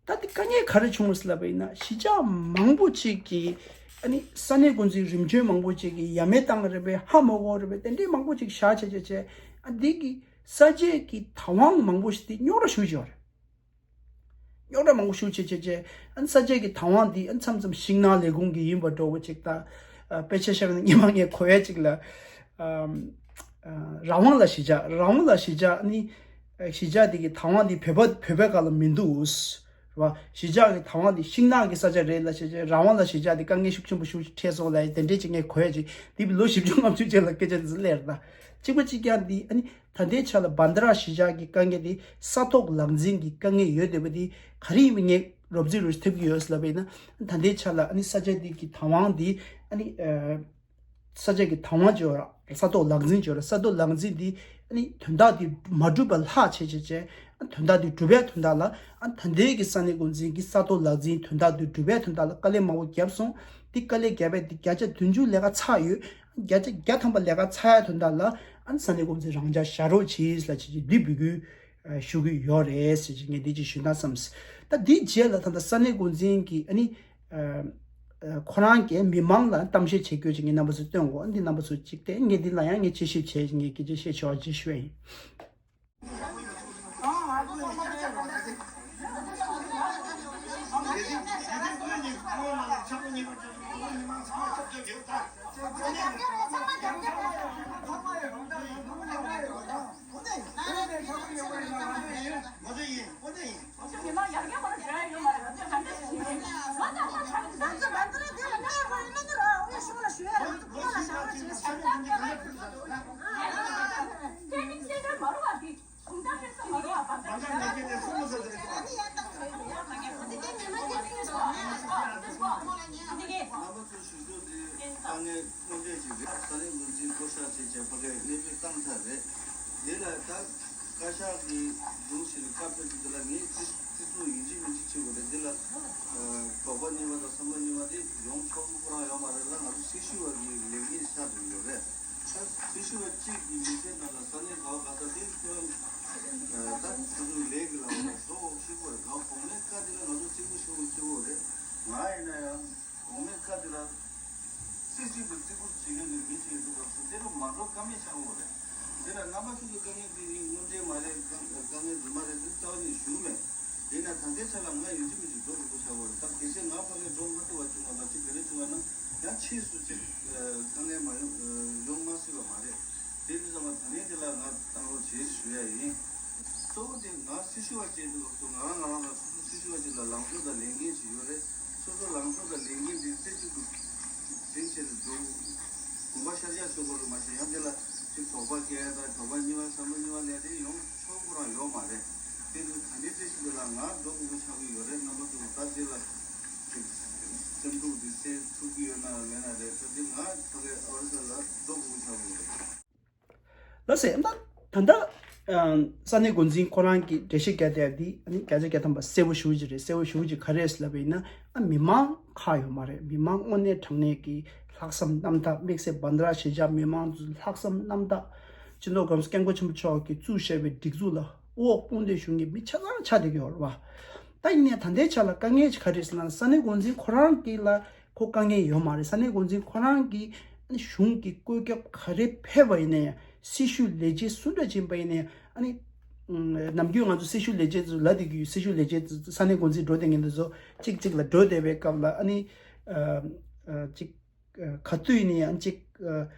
ད་འདི་དཀའ་ངལ་ག་རེ་བྱུང་ལབ་པ་ཡིན་ན་གཞིས་ཆགས་མང་པོ་ཅིག་གིས་ ཨ་ནི་ས་གནས་འགོ་འཛིན་རིམ་བྱོན་མང་པོ་ཅིག་གིས་ཡ་མེད་བཏང་རེད་པས། ཧ་མ་གོ་རེད་པས། དེ་འདྲའི་མང་པོ་ཅིག་བཞག་བྱས་བྱས་བྱས། ཨ་འདི་གི་ས་དཔྱད་ཀྱི་བདག་དབང་མང་པོ་ཞིག་དེ་རྙོག་དྲ་ཞུ་བྱས་ཡོད་རེད། རྙོག་དྲ་མང་པོ་ཞུ་བྱས་བྱས་བྱས། ཨ་ནི་ས་དཔྱད་ཀྱི་བདག་དབང་འདི་ཨ་མཚམས་མཚམས་ཤིང་ནགས་ལས་ཁུངས་ཀྱི་ཡིན་པ་འདྲ་བོ་ཅིག་དང་། ཨ་དཔེ་ཆ་བཞག་ན་སྔོན་མ་ངས་གོ་ཡ་ཅིག་ལ། ཨམ། ཨ་རང་དབང་ལ་གཞིས་ཆགས། རང་དབང་ལ་གཞིས་ཆགས་ནི། ཨ་གཞིས་ཆགས་དེ་གི་བདག་དབང་དེ་བོད་པ་བོད་པའི་སྒང་ལ་མི་འདུག་རེད་བ། གཞིས་ཆགས་ཀྱི་བདག་དབང་དེ་ཤིང་ནགས་ཀྱི་ས་ཆ་རེད་ལབ་བྱས་བྱས། རང་དབང་ལ་གཞིས་ཆགས་དེ་དཀའ་ངལ་ཤུགས་ཆེན་པོ་ཞིག་འཕྲད་སོང་ལབ་ཡ་དེ་འདྲས་ཅིག་ངས་གོ་ཡ་ཅིག་དེ་ལོ་བཞི་བཅུ་ལྔ་བཅུ་རྗེས་ལ་སྐད་ཆ་དེ་ཚོ་སླེབས་རེད་ད། གཅིག་པ་གཅིག་རྐྱང་དེ། ཨ་ནི་ད་ལྟའི་ཆ་ལ་བྷན་དྷ་ར་གཞིས་ཆགས་ཀྱི་དཀའ་ངལ་དེ་ས་ཐོག་ལག་འཛིན་གྱི་དཀའ་ངལ་ཡོད་བསྡད་པ་དེ་ག་རེ་ཡིན་པ་ངས་རོབ་རྩིས་རུ་ཐེབས་ཀྱི་ཡོད་ལབ་པ་ཡིན་ན། ད་ལྟའི་ཆ་ལ་ཨ་ནི་ས་ཆ་དེ་གི་བདག་དབང་དེ། ཨ་ནི་ཨ་ས་ཆ་གི་བདག་དབང་བྱས་ཡོད་ར། ས་ཐོག་ལག་འཛིན་བྱས་ཡོད་ར། ས་ཐོག་ལག་འཛིན་དེ་ཨ་ནི་དོན་དག་དེ་མ་འགྲུབ་པ་ལྷག་བྱས་བྱས་བྱས། ཨ་དོན་དག་དེ་འགྲུབ་ཡ་དོན་དག་ལ། ཨ་ད་ལྟའི་གི་ས་གནས་འགོ་འཛིན་གྱིས་ས་ཐོག་ལག་འཛིན་དོན་དག་དེ་འགྲུབ་ཡ་དོན་དག་ལ་དཀའ་ལས་མང་པོ་བརྒྱབ་སོང་། དེ་དཀའ་ལས་བརྒྱབ་པ་དེ་བརྒྱ་ཆ་བདུན་ཅུ་ལས་ཀ་ཚར་ཡོད། བརྒྱ་ཆ་བརྒྱ་ཐམ་པ་ལས་ཀ་ཚར་ཡ་དོན་དག་ལ། ཨ་ནི་ས་གནས་འགོ་འཛིན་རང་འཇགས་བཞག་རོགས་གྱིས་ལབ་བྱས་བྱས་འདི་འབོད་སྐུལ་ཞུ་གི་ཡོད་རེད་ཟེར་བྱས་ངས་འདི་ཅིག་ཞུ་ན་བསམས། ད་འདི་རྗེས་ལ་ད་ལྟ་ས་གནས་འགོ་འཛིན་གྱིས་ཨ་ནི། ཨ་ཨ་ཁོ་རང་གིས་མི་མང་ལ་གཏམ་བཤད་བྱེད་དགོས་ཅིག་ངས་རྣམ་པ་ཚོ་སྟོན་དགོས། འདི་རྣམ་པ་ཚོ་གཅིག་བལྟས། ངས་འདི་ལ་ཡང་ངས་དཔྱད་ཞིབ་བྱས་ངས་སྐད་ཆ་བཤད་ཆོག་ཅེས་ཞུ་ཡ་ཡིན། དཀའ་ངལ་དངོས་འབྲེལ་ཞིག་རེད། ས་གནས་འགོ་འཛིན་བསྐོ་བཞག་བྱས་བྱས་ཕ་གིར་གནས་སྤོས་བཏང་ཚར་རེད། དེ་ལ་ད་བཀའ་ཤག་གིས་བཟུང་བཞིན་བཀའ་ཕེབས་དུས་དེ་ལ་ངས་ཅི་ཅི་ཚོ་ཡིན་གཅིག་མིན་གཅིག་བྱེད་དགོས་རེད། དེ་ལ་དོགས་པ་གཉིས་པ་དང་བསམ་བློ་གཉིས་པ་དེ་ཡོང་ཆོག་གི་ཁོ་རང་ཡོད་མ་རེད་ལ། ང་ཚོ་སྲི་ཞུ་བ་གི་ལས་འགན་ཆགས་བསྡད་ཡོད་རེད། ད་སྲི་ཞུ་བ་གཅིག་གི་མི་ཚེ་ནང་ལ་ས་གནས་ག་བ་ག་ས་དེ་ཁོ་རང་ད་སོ་སོའི་ལས་ཀྱི་ལམ་ལ་འགྲོ་འོག་ཤེས་དགོས་རེད། གང་གོང་མའི་བཀའ་དེ་ལ་ང་ཚོ་གཅིག་པུ་ཤོད་དགོས་ཤེས་དགོས་རེད། ང་ཡིན་ན་ཡང་། གོང་མའི་བཀའ་དེ་ལ་རྩེ་གཅིག་ཏུ་བརྩི་བཀུར་བྱེད་མཁན་གྱི་མི་ཞིག་ཡོད་དུས་སྐབས་སུ་དེ་ལ་མ་འགྲོ་ཀ་མེད་ཆགས་ཡོད་རེད། དེ་ལ་རྣམ་པ་ཚོ་གི་དཀའ་ངལ་དེ་ནི་དངོས་འབྲེལ་མ་རེད། དཀའ་དཀའ་ངལ་རྫུན་མ་རེད། དེ་རྩ་བ་ནས་ཞུ་གི་མེད། ཡིན་ན་ད་ལྟའི་ཆ་ལ་ང་ཡིན་གཅིག་མིན་གཅིག་འགྲོ་དགོས་པོ་ཆགས་ཡོད་རེད། ད་གལ་སྲིད་ང་ཕ་གིར་འགྲོ་མ་ཐུབ་པ་བྱུང་བ་མ་གཞི་དེ་རིང་བྱུང་བ་ན་ཡང་ཕྱིས་སུ་ཅིག་དཀའ་ངལ་མ་ཡོང་ཡོང་མ་སྲིད་པ་མ་རེད། དེ་དུས་ཙམ་པ་ད་ནས་དེ་ལ་ང་བཏང་རོགས་བྱེད་ཞུ་ཡ་ཡིན། གཙོ་བོ་དེ་ང་སྲི་ཞུ་བ་བྱེད་དུས་སྐབས་སུ་ང་རང་ང་རང་ལ་སོ་སོ་སྲི་ཞུ་བ་ཅིག་ལ་ལངས་ཕྱོགས་དང་ལས་འགན་ཅིག་ཡོད་རེད། སོ་སོ་ལངས་ཕྱོགས་དང་ལས་འགན་དེ་རྩེ་གཅིག་ཏུ་འཛིན་བྱས་ཏེ་འགྲོ། གོམ་པ་ཤར་རྒྱག་ཤོར་བ་རུ་མ་ཤེས། ཡང་དེ་ལ་ཅིག་དོགས་པ་སྐྱེ་ཡ་དང་དོགས་པ་གཉིས་པ་བསམ་བློ་གཉིས་པ་ལས་དེ་ཡོང་ཆོག་ཁོ་རང་ཡོད་མ་རེད། དེ་དུས་ད་ནས་རྩེ་གཅིག་ཏུ་ལ་ང་འགྲོ་དགོས་པ་ཆགས་ཀྱི་ཡོད་རེད། རྣམ་པ་ཚོ་ད་དེ་ལ་ཅིག་སེམས་སྡུག་འདི་སེལ་ཐུབ་ཀྱི་ཡོད་ན་མེད་ན་རེད། ད་དེ་ང་ཕ་གི་ཨོ་རི་ས་ལ་འགྲོ་དགོས་པ་ཆགས་ཀྱི་ཡོད་རེད། ལགས་སེ། ད་ད་ལྟ་ཨ་ས་གནས་འགོ་འཛིན་ཁོ་རང་གིས་འགྲེལ་བཤད་བརྒྱབ་བསྡད་ཡ་འདི་ཨ་ནི་བརྒྱ་ཆ་བརྒྱ་ཐམ་པ་གསལ་པོ་ཞེ་པོ་ཅིག་རེད། གསལ་པོ་ཞེ་པོ་ཅིག་ག་རེ་རེད་ལབ་པ་ཡིན་ན། ཨ་མི་མང་ཁག་ཡོད་མ་རེད། མི་མང་དངོས་གནས་དྲང་གནས་ཀྱི་ལྷག་བསམ་རྣམ་དག། དམིགས་བསལ་བྷན་དྷ་ར་གཞིས་ཆགས་མི་མང་ཚོའི་ལྷག་བསམ་རྣམ་དག། སྤྱི་ནོར་༸གོང་ས་༸སྐྱབས་མགོན་ཆེན་པོ་མཆོག་གིས་བཙུགས་བཞག་པའི་སྒྲིག་འཛུགས་ལ་དབུ་འོག་དཔུང་འདེགས་ཞུ་མཁན་མི་ཆ་ཚང་ཆགས་བསྡད་ཀྱི་ཡོད་རེད་བ། ད་ཡིན་ནའི་ད་ལྟའི་ཆ་ལ་དཀའ་ངལ་ཅིག་ག་རེ་རེད་ཟེར་ན། ས་གནས་འགོ་འཛིན་ཁོ་རང་གིས་ལ་ཁོ་དཀའ་ངལ་ཡོད་མ་རེད། ས་གནས་འགོ་འཛིན་ཁོ་རང་གིས་གཞུང་གི་བཀོད་ཁྱབ་ག་རེ་ཕེབས་པ་ཡིན་ན་ཡང་། སྲི་ཞུ་ལས་བྱེད་སུ་འདྲ་ཅིག་ཡིན་པ་ཡིན་ན་ཡང་། ཨ་ནི་ནམ་རྒྱུན་ང་ཚོ་སྲི་ཞུ་ལས་བྱེད་ཚོ་ལབ་བསྡད་ཀྱི་ཡོད། སྲི་ཞུ་ལས་བྱེད་ཚོ་ས་གནས་འགོ་འཛིན་འགྲོ་བསྡད་མཁན་དེ་ཚོ་གཅིག་གཅིག་ལ་འགྲོ་བསྡད་པའི་སྐབས་ལ། ཨ་ནི་ཨ་ཨ་གཅིག་ཨ་ག་དུས་ཡིན་ན་ཡང་གཅིག་ཨ་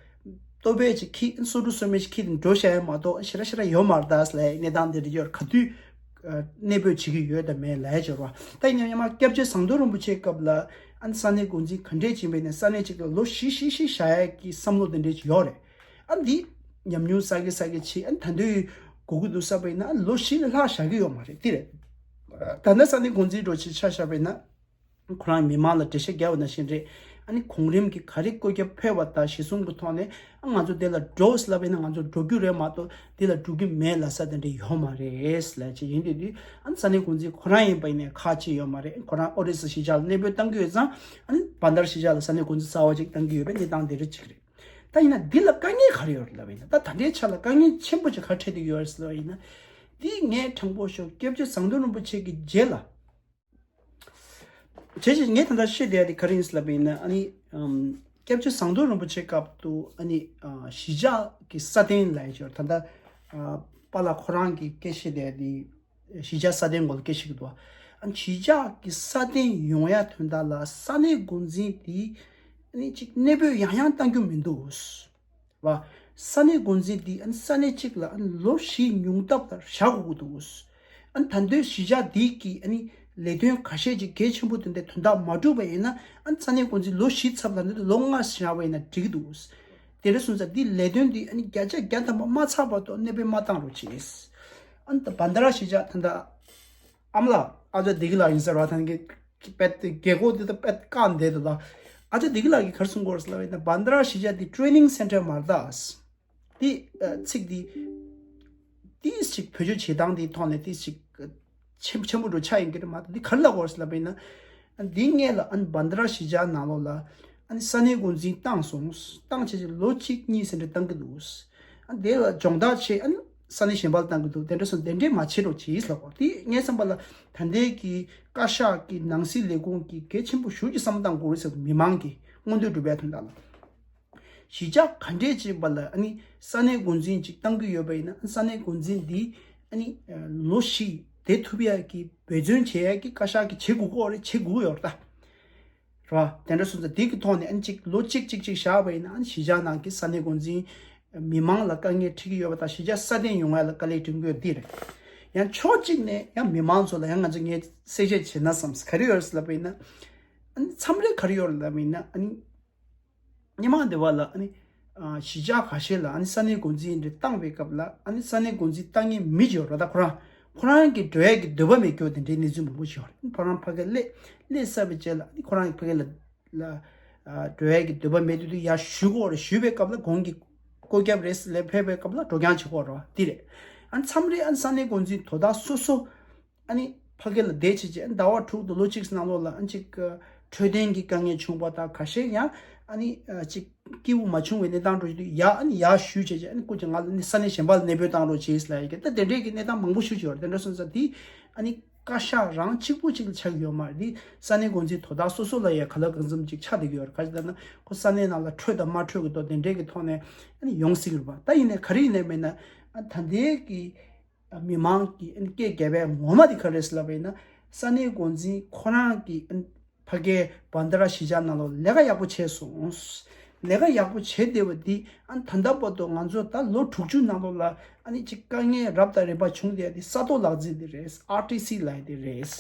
ལྟོ་ཕད་ཅིག་འཁྱེར། སོ་འཁྲུད་སོ་སྨན་ཅིག་འཁྱེར་ནས་འགྲོ་བཞག་ཡ་མ་གཏོགས་ཞེ་དྲག་ཞེ་དྲག་ཡོད་མ་རེད་ད་ཟེར་ལབ་ཡ་གནས་སྟངས་དེ་འདྲ་ཡོད་རེད། ག་དུས་ཨ་གནས་སྤོས་བྱེད་ཀྱི་ཡོད་དམ་མེད་ལབ་ཡ་ཅིག་ཡོད་རེད་བ། ད་ཡིན་ན་ཡང་སྐྱབས་རྗེ་ཟམ་གདོང་རིན་པོ་ཆེའི་སྐབས་ལ་ཨ་ནི་ས་གནས་འགོ་འཛིན་ག་འདྲས་ཅིག་ཡིན་པ་ཡིན་ན། ས་གནས་གཅིག་ལ་ལོ་བཞི་བཞི་བཞི་བཞག་ཡ་གི་བསམ་བློ་དེ་འདྲས་ཅིག་ཡོད་རེད། ཨ་འདི་ཉམས་མྱོང་བསགས་ཀྱི་བསགས་ཀྱི་བྱས། ཨ་ནི་ད་དུང་དགོས་ཀྱི་འདུག་བསམ་པ་ཡིན་ན་ཨ་ལོ་བཞི་ལས་ལྷག་བཞག་གི་ཡོད་མ་རེད། དེ་རེད། ད་ལྟ་ས་གནས་འགོ་འཛིན་འདྲ་བོ་ཅིག་ཆ་བཞག་པ་ཡིན་ན། ཁོ་རང་མི་མང་ལ་འགྲེལ་བཤད་རྒྱབ་པ་ནང་བཞིན་རེད། ཨ་ནི་གོང་རིམ་གྱི་ག་རེ་བཀོད་ཁྱབ་ཕེབས་པ་དང་གཞི་བཟུང་གི་ཐོག་ནས། ཨ་ང་ཚོ་དེ་ལ་འགྲོ་ཟེར་ལབ་པ་ཡིན་ན་ང་ཚོ་འགྲོ་རྒྱུ་རེད་མ་གཏོགས་དེ་ལ་འགྲོ་གི་མེད་ལབ་ས་དེ་འདྲ་ཡོད་མ་རེད་ལབ་ཅིག་ཡིན་དུས་དུས། ཨ་ནི་ས་གནས་འགོ་འཛིན་ཁོ་རང་ཡིན་པ་ཡིན་ནའི་ཁག་ཅིག་ཡོད་མ་རེད། ཁོ་རང་ཨོ་རི་ས་གཞིས་ཆགས་ལ་གནས་སྤོས་བཏང་གི་ཡོད་ཙང་། ཨ་ནི་བྷན་དྷ་ར་གཞིས་ཆགས་ལ་ས་གནས་འགོ་འཛིན་གསར་པ་ཅིག་བཏང་གི་ཡོད་པའི་གནས་སྟངས་དེ་འདྲ་ཅིག་རེད། ད་ཡིན་ན་འདི་ལ་དཀའ་ངལ་ག་རེ་ཡོད་རེད་ལབ་པ་ཡིན་ན། ད་ད་ལྟའི་ཆ་ལ་དཀའ་ངལ་ཆེན་པོ་ཅིག་ག་རེ་འཕྲད་བསྡད་ཀྱི་ཡོད་རེད་ཟེར་ལབ་པ་ཡིན་ན། འདི་ངས་དྲང་པོ་ཞུ། སྐྱབས་རྗེ་ཟམ་གདོང་རིན་པོ་ཆེ་གི་རྗེས་ལ། བྱས་ཙང་ངས་ད་ལྟ་བཤད་བསྡད་ཡ་དེ་ག་རེ་ཡིན་ཟེར་ལབ་པ་ཡིན་ན། ཨ་ནི་ཨམ། སྐྱབས་རྗེ་ཟམ་གདོང་རིན་པོ་ཆེའི་སྐབས་དུ་ཨ་ནི་ཨ། གཞིས་ཆགས་ཀྱི་ས་གདན་ལབ་ཡ་ཅིག་ཡོད་རེད། ད་ལྟ་ཨ། པཱ་ལགས་ཁོ་རང་གིས་སྐད་བཤད་བསྡད་ཡ་དེ། གཞིས་ཆགས་ས་གདན་སྐོར་ལ་སྐད་བཤད་ཀྱི་འདུག་ཨ་ནི་གཞིས་ཆགས་ཀྱི་ས་གདན་ཡོང་ཡ་དོན་དག་ལ་ས་གནས་འགོ་འཛིན་དེ་ཨ་ནི་ཅིག་གནས་སྤོས་ཡང་ཡང་བཏང་རྒྱུ་མི་འདུག་བ། ས་གནས་འགོ་འཛིན་འདི་ཨ་ནི་ས་གནས་གཅིག་ལ་ཨ་ནི་ལོ་བཞི་ཉུང་མཐའ་ལྟར་བཞག་དགོས་ཀྱི་འདུག་ཨ་ནི་ད་ལྟའི་གཞིས་ཆགས་འདི་གི་ཨ་ནི་ལས་དོན་ཁ་ཤས་ཅིག་གལ་ཆེན་པོ་དེ་འདྲའི་དོན་དག་མ་གྲུབ་པ་ཡིན་ན། ཨ་ནི་ས་གནས་འགོ་འཛིན་ལོ་བཞི་ཚབ་ལ་ནི་ལོ་ལྔ་བཞག་པ་ཡིན་ན་འགྲིག་གི་འདུག་དེ་འདྲ་སོང་ཙང་འདི་ལས་དོན་འདི་ཨ་ནི་བརྒྱ་ཆ་བརྒྱ་ཐམ་པ་མ་ཚར་བར་དུ་གནས་སྤོས་མ་བཏང་རོགས་གྱིས། ཨ་ནི་ད་བན་དྷ་ར་གཞིས་ཆགས་ད་ལྟ་ཨ་མ་ལགས་ཨ་ཅག་བདེ་སྐྱིད་ལགས་ཡིན་ཟེར་བ་དང་གི་དཔེ་དེ་རྒྱལ་སྒོ་དེ་ད་དཔེ་བཀག་འདེད་དུ་ལ། ཨ་ཅག་བདེ་སྐྱིད་ལགས་ཀྱིས་ག་རེ་གསུང་གི་ཡོད་ཟེར་ལབ་པ་ཡིན་ན། བན་དྷ་ར་གཞིས་ཆགས་འདི་ཊེ་ནིང་སེན་ཊར་མ་རེད་ད། འདི་ཨ། ཚིག་འདི་ཏིས་ཅིག་བེད་སྤྱོད་བྱེད་སྟངས་འདིའི་ཐོག་ནས་ཏིས་ཅིག་ཆེན་ཆེན་པོ་འགྲོ་ཆགས་ཡིན་གྱི་རེད་མ་གཏོགས། འདི་ག་རེ་ལབ་དགོས་ཟེར་ལབ་པ་ཡིན་ན། འདི་སྔོན་ལ་ཨ་ནི་བན་དྷ་ར་གཞིས་ཆགས་ནང་ལོགས་ལ་ཨ་ནི་ས་གནས་འགོ་འཛིན་བཏང་སོང་། བཏང་བྱས་ཅིག་ལོ་གཅིག་གཉིས་ཟིན་འདྲ་བཏང་གི་འདུག་ཨ་ནི་དེ་ལ་སྦྱོང་བརྡར་བྱས། ཨ་ནི་ས་གནས་གཞན་པ་ལ་བཏང་གི་འདུག་དེ་འདྲ་སོང་། དེ་འདྲས་མ་བྱེད་རོགས་གྱིས་ལབ་པ། དེ་ངའི་བསམ་པ་ལ་ད་ལྟའི་གི་བཀའ་ཤག་གི་ནང་སྲིད་ལས་ཁུངས་ཀྱི་གལ་ཆེན་པོ་ཞེ་ཅིག་བསམ་བློ་བཏང་དགོས་རེད་ཟེར། མི་མང་གི་མངོན་འདོད་སྒྲུབ་པའི་དོན་དག་ལ། གཞིས་ཆགས་ག་འདྲས་ཅིག་བར་ལ་ཨ་ནི་ས་གནས་འགོ་འཛིན་ཅིག་བཏང་གི་ཡོད་པ་ཡིན་ན། ས་གནས་འགོ་འཛིན་འདི་ཨ་ནི་ལོ་བཞི་བསྡད་ཐུབ་ཡ་གི་འབད་བརྩོན་བྱེད་ཡ་གི་བཀའ་ཤག་གིས་བྱེད་དགོས་ཀྱི་ཡོད་རེད། བྱེད་དགོས་ཀྱི་ཡོད་རེད་ད། རེད་བ། དེ་འདྲ་སོང་ཙང་དེ་གི་ཐོག་ནས་ཨ་ནི་ཅིག་ལོ་གཅིག་གཅིག་གཅིག་བཞག་པ་ཡིན་ན། ཨ་ནི་གཞིས་ཆགས་ནང་གི་ས་གནས་འགོ་འཛིན་མི་མང་ལ་དཀའ་ངལ་འཕྲད་ཀྱི་ཡོད་པ་དང་། གཞིས་ཆགས་སྲ་བརྟན་ཡོང་ཡ་ལ་དཀའ་ལས་འཕྲད་ཀྱི་ཡོད་འདི་རེད། ཡང་ཕྱོགས་གཅིག་ནས་ཡང་མི་མང་ཚོ་ལ་ཡང་ང་ཚོ་ངས་གསལ་བཤད་བྱེད་ན་བསམ། ག་རེ་ཡོད་རེད་ལབ་པ་ཡིན་ན། ཨ་ནི་མཚམས་རེ་ག་རེ་ཡོད་རེད་ལབ་པ་ཡིན་ན། ཨ་ནི་སྔོན་མ་འདི་བ་ལ་ཨ་ནི་ཨ་གཞིས་ཆགས་ཁ་ཤས་ལ་ཨ་ནི་ས་གནས་འགོ་འཛིན་འདི་བཏང་བའི་སྐབས་ལ། ཨ་ནི་ས་གནས་འགོ་འཛིན་བཏང་མཁན་མི་ཅིག་ཡོད་རེད། ད་ཁོ་རང་ཁོ་རང་གི་འགྲོ་ཡ་གི་འདོད་པ་མེད་རྒྱུ་དེ་འདྲའི་གནས་ཚུལ་མང་པོ་ཞིག་ཡོད་རེད། ཁོ་རང་ཕ་གིར་སླེབས་སླེབས་ཚར་བའི་རྗེས་ལ། ཨ་ནི་ཁོ་རང་གི་ཕ་གི་ལ་ལ་ཨ་འགྲོ་ཡ་གི་འདོད་པ་མེད་དུས་དུས་ཡར་ཞུ་དགོས་རེད། ཞུས་པའི་སྐབས་ལ་གོང་གི་བཀོད་ཁྱབ་རེད་ཟེར་ལབ་ཕེབས་པའི་སྐབས་ལ་འགྲོ་རྐྱང་བྱེད་དགོས་རེད་བ། འདི་རེད། ཨ་མཚམས་རེ་ཨ་ས་གནས་འགོ་འཛིན་དོ་བདག་སོ་སོ་ཨ་ནི་ཕ་གི་ལ་བསྡད་བྱས་བྱས། ཟླ་བ་དྲུག་དང་ལོ་གཅིག་ནང་ལོགས་ལ་ཨ་ཅིག་འཕྲོད་བསྟེན་གྱི་དཀའ་ངལ་བྱུང་བ་དང་། ཁ་ཤས་ཡང་ཨ་ནི་ཨ་ཅིག་སྐྱིད་པོ་མ་བྱུང་བའི་གནས་སྟངས་འགྲོ་བྱེད་དུས། ཡ་ཨ་ནི་ཡར་ཞུས་བྱས་བྱས། ཨ་ནི་སྐུ་མཁྱེན་ང་ལ་ནི་ས་གནས་གཞན་པ་ལ་གནས་སྤོས་བཏང་རོགས་བྱེད་ཟེར་ལབ་ཡ་གི། ད་དེ་འདྲས་ཀྱི་གནས་སྟངས་མང་པོ་ཞིག་ཡོད་རེད། དེ་འདྲ་སོང་ཙང་དེ་ཨ་ནི་བཀའ་ཤག་རང་གཅིག་པུ་གཅིག་ལ་ཆགས་ཀྱི་ཡོད་མ་རེད། དེ་ས་གནས་འགོ་འཛིན་དོ་བདག་སོ་སོ་ལ་ཡ་ག་ལ་གང་འཚམ་ཅིག་ཆགས་བསྡད་ཀྱི་ཡོད་རེད། ག་ཅི་ལབ་ན་ཁོ་ས་གནས་ནང་ལ་འཕྲོད་དང་མ་འཕྲོད་ཀྱི་ཐོག་དེ་འདྲས་ཀྱི་ཐོག་ནས་ཨ་ནི་ཡོང་སྲིད་ཀྱི་རེད་པ། ད་ཡིན་ནའི་ག་རེ་ཡིན་ནའི་མིན་ན། ཨ་ད་ལྟའི་གི་མི་མང་གི་ཨ་ནི་སྐད་རྒྱབ་པའི་ངོ་མ་དེ་ག་རེ་རེད་ཟེར་ལབ་པ་ཡིན་ན། ས་གནས་འགོ་འཛིན་ཁོ་རང་གི་ཨ་ནི་ཕ་གིའི་བན་དྷ་ར་གཞིས་ཆགས་ནང་ལོགས་ལས་ཀ་ཡག་པོ་བྱས་སོང་། ལས་ཀ་ཡག་པོ་བྱས་བསྡད་པ་འདི་ཨ་ནི་ད་ལྟ་བར་དུ་ང་ཚོ་ད་ལོ་དྲུག་ཅུ་ནང་ལོགས་ལ་ཨ་ནི་ཅིག་དཀའ་ངལ་རབ་དང་རིམ་པ་བྱུང་བསྡད་ཡ་འདི་ས་ཐོག་ལག་རྩལ་འདི་རེད། ཨར་ཊི་སི་ལབ་ཡ་འདི་རེད།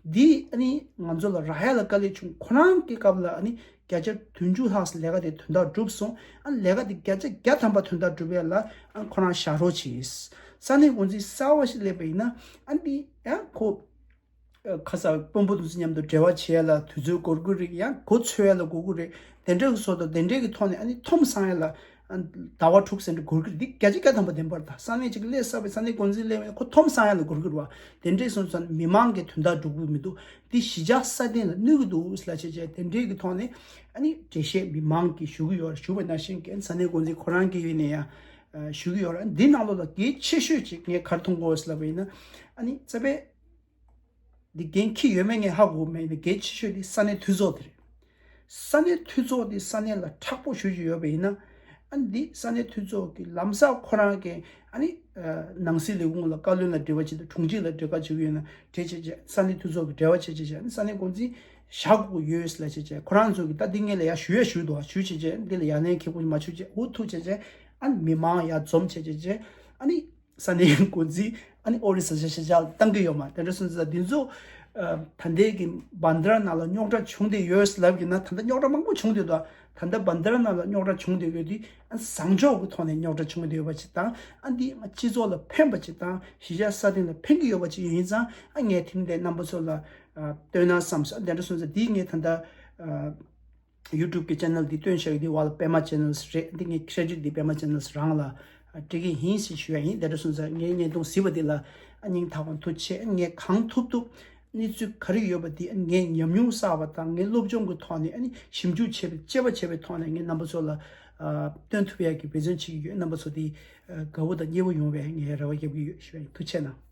འདི་ཨ་ནི་ང་ཚོ་ལ་རག་ཡ་ལ་དཀའ་ལས་བྱུང་། ཁོ་རང་གི་སྐབས་ལ་ཨ་ནི་བརྒྱ་ཆ་བདུན་ཅུ་ལྷག་ཙམ་ལས་ཀ་དེ་དོན་དག་འགྲུབ་སོང་། ཨ་ནི་ལས་ཀ་དེ་བརྒྱ་ཆ་བརྒྱ་ཐམ་པ་དོན་དག་འགྲུབ་ཡ་ལ་ཨ་ཁོ་རང་བཞག་རོགས་གྱིས། ས་གནས་འགོ་འཛིན་གསར་པ་ཞིག་སླེབས་པ་ཡིན་ན། ཨ་ནི་ཡང་ཁོ་ཨ་ཁ་ས་དཔོན་པོ་དེ་ཚོ་མཉམ་དུ་འབྲེལ་བ་བྱེད་ཡ་ལ་དུས་ཚོད་འགོར་གི་རེད། ཡང་གོ་ཚོད་ཡ་ལ་འགོར་གི་རེད། དེ་འདྲ་གི་བཟོ་དང་། དེ་འདྲ་གི་ཐོག་ནས་ཨ་ནི་ཐོམ་སང་ཡ་ལ་ཨ་ཟླ་བ་དྲུག་ཟེར་འདྲ་འགོར་གི་རེད། འདི་བརྒྱ་ཆ་བརྒྱ་ཐམ་པ་བདེན་པར་ད་ས་གནས་གཅིག་སླེབས་ཚར་བའི་ས་གནས་འགོ་འཛིན་སླེབས་པའི་ཁོ་ཐོམ་སང་ཡ་ལ་འགོར་གི་རེད་བ། དེ་འདྲ་སོང་ཙང་མི་མང་གི་དོན་དག་འགྲུབ་གི་མི་འདུག་འདི་གཞིས་ཆགས་སྲ་བརྟན་ལ་གནོད་ཀྱི་འདུག་ལབ་བྱས་བྱས། དེ་འདྲའི་གི་ཐོག་ནས་ཨ་ནི་འགྲེལ་བཤད་མི་མང་གིས་ཞུ་གི་ཡོད་རེད། ཞུ་བ་ནང་བཞིན་གྱི་ས་གནས་འགོ་འཛིན་ཁོ་རང་གི་ཡིན་ནའི་ཡང་ཞུ་གི་ཡོད་རེད། འདི་ནང་ལོགས་ལ་གལ་ཆེ་ཤོས་ཅིག་ངས་ག་རེ་མཐོང་གི་ཡོད་ཟེར་ལབ་པ་ཡིན་ན། ཨ་ནི་རྩ་བའི་འདི་འགན་འཁྱེར་ཡོད་མེད་ངས་ཧ་གོ་མེད་ནའི་གལ་ཆེ་ཤོས་དེ་ས་གནས་འཐུས་ཚོགས་དེ་རེད། ས་གནས་འཐུས་ཚོགས་དེ་ས་གནས་ལ་མཁྲེགས་པོ་ཞེ་ཅིག་ཡོད་པ་ཡིན་ན། ཨ་ནི་འདི་ས་གནས་འཐུས་ཚོགས་ཀྱི་ལམ་སང་ཁོ་རང་གི་ཨ་ནི་ནང་སྲིད་ལས་ཁུངས་ལ་བཀའ་བློན་ལ་འབྲེལ་བ་བྱེད་དང་། དྲུང་ཆེ་ལ་འབྲེལ་བ་བྱེད་ཀྱི་ཡོད་ན་འབྲེལ་བྱས་བྱས། ས་གནས་འཐུས་ཚོགས་ཀྱི་འབྲེལ་བ་བྱས་བྱས་བྱས། ཨ་ནི་ས་གནས་འགོ་འཛིན་བཞག་དགོས་ཀྱི་ཡོད་ལབ་བྱས་བྱས། ཁོ་རང་ཚོ་གིས་ད་འདི་སྔོན་ལ་ཡར་ཞུ་ཡ་ཞུས་འདུག་ཞུས་བྱས་བྱས། འདི་ལ་ཡ་ལན་ཁེ་པོ་མ་བྱུང་བྱས། འུ་ཐུག་བྱས་བྱས། ཨ་ནི་མི་མང་ཡར་འཛོམས་བྱས་བྱས་བྱས། ཨ་ནི་ས་གནས་འགོ་འཛིན་ཨ་ནི་ཨོ་རི་ས་ཆ་ཤ་ཆ་བཏང་གི་ཡོད་མ། དེ་འདྲ་སོང་ཙང་འདི་ཚོ་ཨ་ད་ལྟའི་གི་བན་དྷ་ར་ནང་ལ་རྙོག་དྲ་བྱུང་བསྡད་ཡོད་ལབ་ཀྱི་ན། ད་ལྟ་རྙོག་དྲ་མང་པོ་བྱུང་བསྡད་འདུག་ད་ལྟ་བན་དྷ་ར་ནང་ལ་རྙོག་དྲ་བྱུང་བསྡད་ཡོད་དུས། ཨ་བཟང་ཕྱོགས་ཀྱི་ཐོག་ནས་རྙོག་དྲ་བྱུང་བསྡད་ཡོད་པ་ཅིག་དང་། ཨ་འདི་སྤྱི་ཚོགས་ལ་ཕན་པ་ཅིག་དང་། གཞིས་ཆགས་སྲ་བརྟན་ལ་ཕན་གྱི་ཡོད་པ་ཅིག་ཡིན་ཙང་། ཨ་ངས་དེ་རིང་འདིར་རྣམ་པ་ཚོ་ལ་ཨ་སྟོན་ན་བསམ་སོང་། དེ་འདྲ་སོང་ཙང་འདི་ངས་ད་ལྟ་ཨ་ཡུ་ཊུབ་ཀྱི་ཆེ་ནལ་འདི་སྟོན་བཞག་ཡོད། འདི་བ་ལ་པད་མ་ཆེ་ནལ་རེད། འདི་ངས་ཁྲེ་ཌིཊ་འདི་པད་མ་ཆེ་ནལ་རང་ལ་སྤྲད་ཀྱི་ཡིན་ཞེས་ཞུ་ཡ་ཡིན། དེ་འདྲ་སོང་ཙང་ངའི་བརྙན་ཐུང་གཟིགས་པ་འདི་ལ་ཨ་སྙིང་ཐག་པ་ནས་ཐུགས་རྗེ་ཆེ། ངས་གང་ཐུབ་ཐུབ་གནས་ཚུལ་ག་རེ་ཡོད་པ་འདི་ངས་ཉམས་མྱོང་བསགས་པ་དང་། ངས་སློབ་སྦྱོང་གི་ཐོག་ནས་ཨ་ནི་ཞིབ་འཇུག་བྱས་པའི་དཔྱད་པ་བྱས་པའི་ཐོག་ནས་ངས་རྣམ་པ་ཚོ་ལ་ཨ་སྟོན་ཐུབ་ཡ་གི་འབད་བརྩོན་བྱེད་ཀྱི་ཡོད། རྣམ་པ་ཚོ་འདི་ཨ་དགའ་བོ་དང་མཉེས་པོ་ཡོང་བའི་ངས་རེ་བ་རྒྱབ་ཀྱི་ཡོད་ཞུ་ཡ་ཡིན། ཐུགས་རྗེ་གནང་།